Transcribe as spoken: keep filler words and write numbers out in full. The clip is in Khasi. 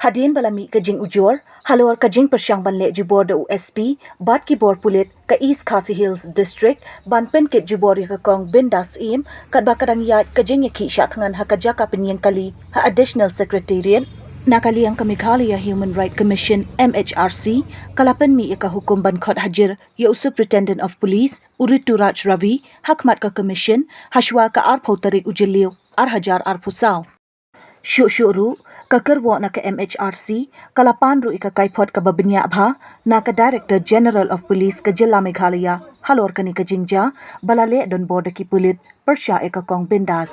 Hadien ba la mih ka jingujor halor ka jingpyrshang ban leh jubor da u S P bad ki bor pulit ka East Khasi Hills District ban pynkit jubor ïa ka kong Bindas Syiem, katba ka dang ïaid ka jingïakhih shah thngan ha ka jaka pynïeng kali ha Additional Secretariat, na ka liang ka Meghalaya Human Rights Commission, M H R C, ka la pynmih ïa ka hukum ban khot hajir ïa u Superintendent of Police, u Rituraj Ravi, ha khmat ka Commission, ha shuwa ka arphew tarik u Jylliew, ar hajar arphew saw. Shuh shuh ruh, ka kyrwoh na ka M H R C ka la pan ruh ïa ka kaiphod kaba bniah bha na ka Director General of Police ka jylla Meghalaya halor kane ka jingjia ba la leh donbor da ki pulit pyrshah ïa ka kong Bindas.